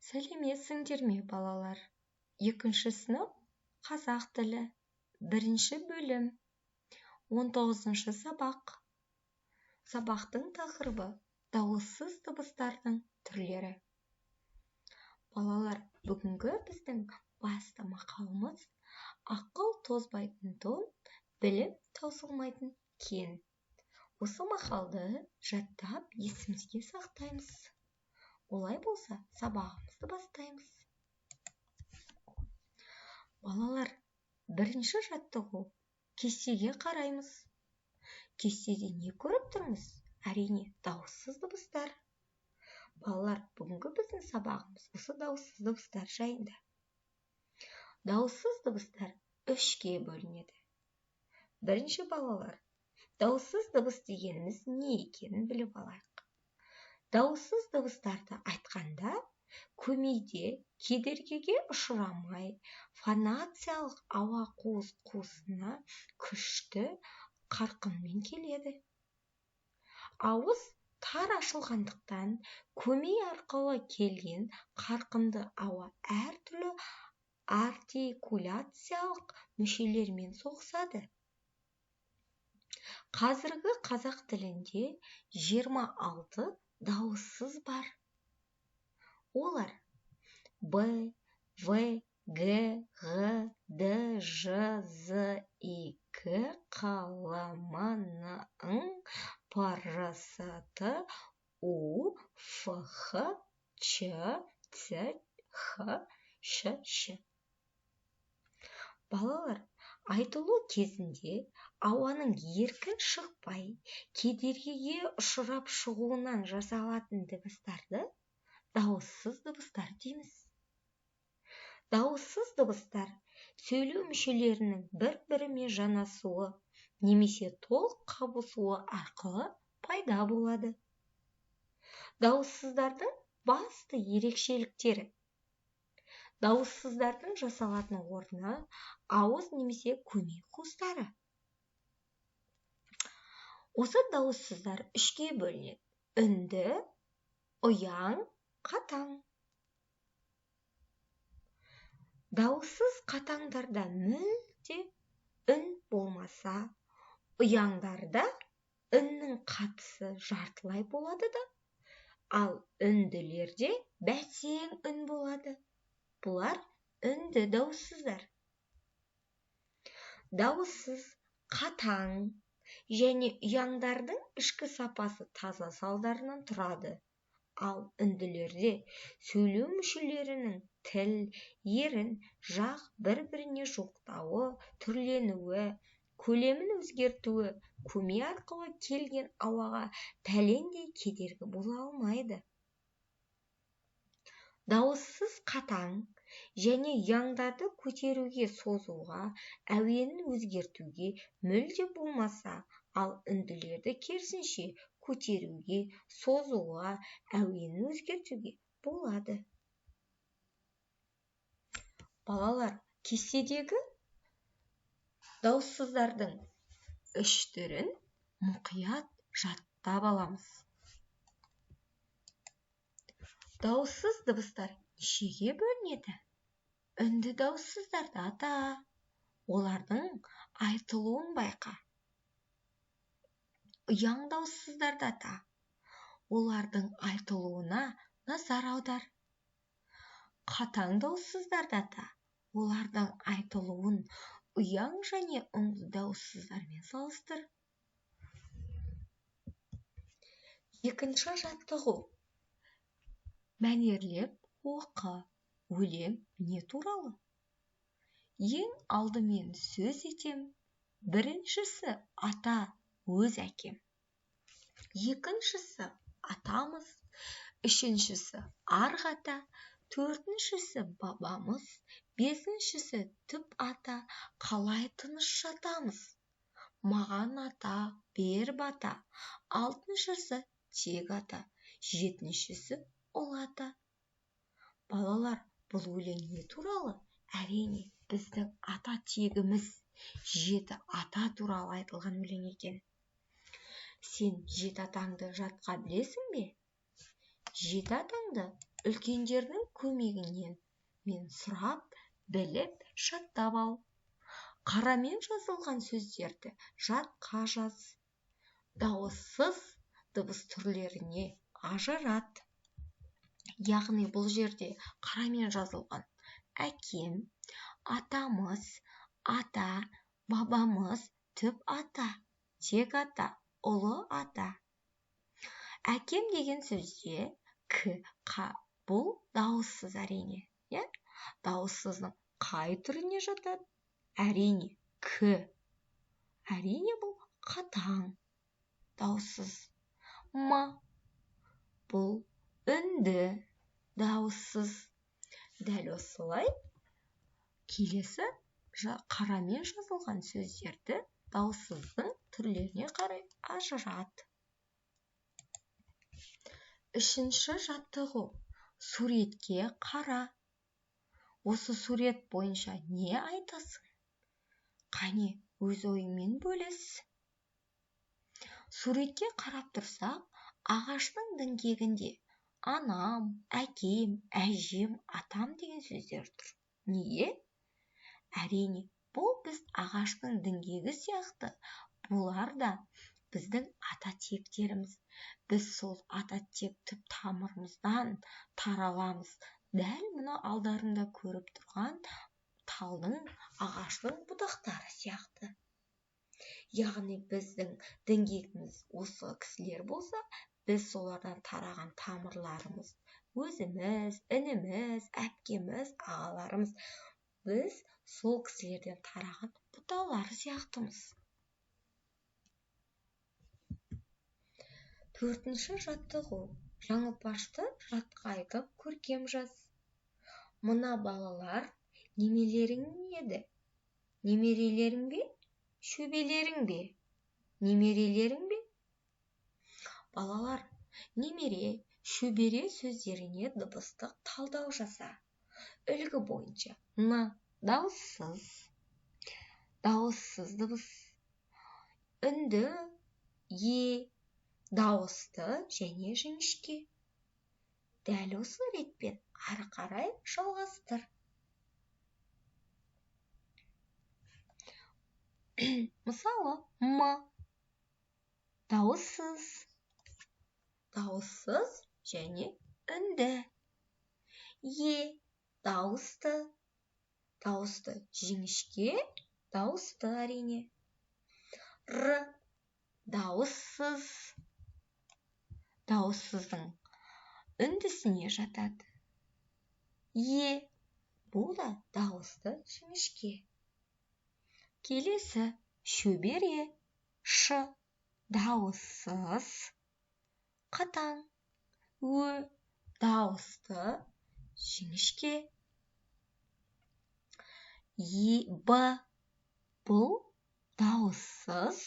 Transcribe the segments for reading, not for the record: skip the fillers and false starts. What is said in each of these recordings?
Сәлеметсіңдер ме, балалар? Екінші сынып, қазақ тілі, бірінші бөлім, 19-шы сабақ. Сабақтың тақырыбы: дауыссыз дыбыстардың түрлері. Балалар, бүгінгі біздің басты мақалымыз: ақыл тозбайтын тон, білім таусылмайтын кен. Осы мақалды жаттап, есімізге сақтаймыз. Олай болса, сабағымызды бастаймыз. Балалар, бірінші жаттығу. Кестеге қараймыз. Кестеде не көріп тұрмыз? Әрине, дауыссыз дыбыстар. Балалар, бүгінгі біздің сабағымыз осы дауыссыз дыбыстар жайында. Дауыссыз дыбыстар үшке бөлінеді. Бірінші, балалар, дауыссыз дыбыс дегеніміз не екенін біліп алайық. Дауыссыз дыбыстарды айтқанда көмейде кедергіге ұшырамай, фонациялық ауа қуыс қуысына күшті қарқынмен келеді. Ауыз тар ашылғандықтан, көмей арқылы келген қарқынды ауа әртүрлі артикуляциялық мүшелермен соғысады. Қазіргі қазақ тілінде 26 дауыссыз бар. Олар: Б, В, Г, Ғ, Д, Ж, З, И, К, Қ, Л, М, Н, Ң, П, Р, С, Т, У, Ф, Х, Ч, Ц, Х, Ш, Щ. Балалар, айтылу кезінде ауаның еркін шықпай, кедергіге ұшырап шығуынан жасалатын дыбыстарды дауыссыз дыбыстар дейміз. Дауыссыз дыбыстар сөйлеу мүшелерінің бір-бірімен жанасуы немесе толық қабысуы арқылы пайда болады. Дауыссыздардың басты ерекшеліктері: дауыссыздардың жасалатын орны ауыз немесе көмей қуыстары. Осы дауыссыздар үшке бөлінеді: үнді, ұяң, қатаң. Дауыссыз қатаңдарда мүлде үн болмаса, ұяңдарда үннің қатысы жартылай болады да, ал үнділерде бәсең үн болады. Бұлар үнді дауыссыздар. Дауыссыз қатаң және ұяңдардың ішкі сапасы таза салдарынан тұрады. Ал үнділерде сөйлеу мүшелерінің тіл, ерін, жақ бір-біріне жуықтауы, түрленуі, көлемін өзгертуі көмей арқылы келген ауаға пәлендей кедергі бола алмайды. Дауыссыз қатаң және ұяңдарды көтеруге, созуға, әуенін өзгертуге мүлде болмаса, ал үнділерді керісінше көтеруге, созуға, әуенін өзгертуге болады. Балалар, кестедегі дауыссыздардың үш түрін мұқият жаттап аламыз. Дауыссыз дыбыстар нешеге бөлінеді? Үнді дауыссыздарды ата, олардың айтылуын байқа. Ұяң дауыссыздарды ата, олардың айтылуына назар аудар. Қатаң дауыссыздарды ата, олардың айтылуын ұяң және үнді дауыссыздармен салыстыр. Екінші жаттығу. Мәнерлеп оқы. Өлең не туралы? Ең алдымен сөз етем, біріншісі ата өз әкем, екіншісі атамыз, үшіншісі арғы ата, төртіншісі бабамыз, бесіншісі түп ата. Қалай тыныш жатамыз? Маған ата бер бата. Алтыншысы тек ата, жетіншісі ұл ата. Балалар, бұл өлең не туралы? Әрине, біздің ата тегіміз жеті ата туралы айтылған өлең екен. Сен жеті атаңды жатқа білесің бе? Жеті атаңды Үлкендердің көмегінен мен сұрап, біліп, жаттап ал. Қарамен жазылған сөздерді жатқа жаз. Дауыссыз дыбыс түрлеріне ажырат. Яғни бұл жерде қарамен жазылған әкем, атамыз, ата, бабамыз, түп ата, тек ата, ұлы ата. Әкем деген сөзде к, қ, бұл дауыссыз әрине, иә? Дауыссыздың қай түріне жатады? Әрине, к. Әрине, бұл қатаң дауыссыз. М, бұл үнді дауыссыз. Дәл осылай келесі қарамен жазылған сөздерді дауыссыздың түрлеріне қарай ажырат. Үшінші жаттығу. Суретке қара. Осы сурет бойынша не айтасың? Қане, өз ойыңмен бөліс. Суретке қарап тұрсақ, ағаштың діңгегінде анам, әкем, әжем, атам деген сөздер тұр. Неге? Әрине, бұл біз ағаштың діңгегі сияқты. Бұлар да біздің ата тектеріміз. Біз сол ата тек түп тамырымыздан тараламыз. Дәл мына алдарында көріп тұрған талдың, ағаштың бұтақтары сияқты. Яғни біздің діңгегіміз осы кісілер болса, біз солардан тараған тамырларымыз, өзіміз, ініміз, әпкеміз, ағаларымыз, біз сол кісілерден тараған бұталар сияқтымыз. Төртінші жаттығу. Жаңылпашты жатқа айтып көркем жаз. Мына балалар немелерің еді? Немерелерің бе? Шөбелерің бе? Немерелерің бе? Балалар, немере, шөбере сөздеріне дыбыстық талдау жаса. Үлгі бойынша н дауыссыз, дауыссыз дыбыс, үнді, е, дауысты және жіңішке. Дәл осы ретпен ары қарай жалғастыр. Мысалы, м дауыссыз, дауыссыз және үнді, е дауысты, дауысты жіңішке, дауысты әрине, р дауыссыз, дауыссыздың үндісіне жатады, е бұл да дауысты жіңішке. Келесі шөбере, ш дауыссыз, қатаң, ө дауысты жіңішке, е б бұл дауыссыз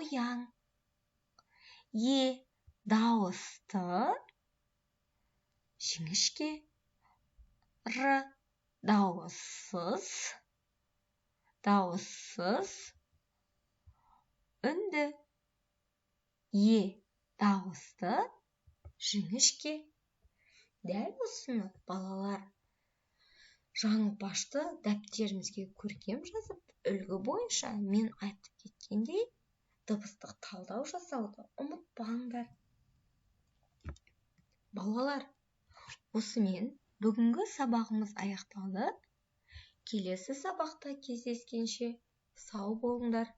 ұяң, е дауысты жіңішке, р дауыссыз, дауыссыз үнді, е дауысты жіңішке. Дәл осыны балалар жаңылпашты дәптерімізге көркем жазып, үлгі бойынша мен айтып кеткендей дыбыстық талдау жасауды ұмытпаңдар. Балалар, осымен бүгінгі сабағымыз аяқталды. Келесі сабақта кездескенше сау болыңдар.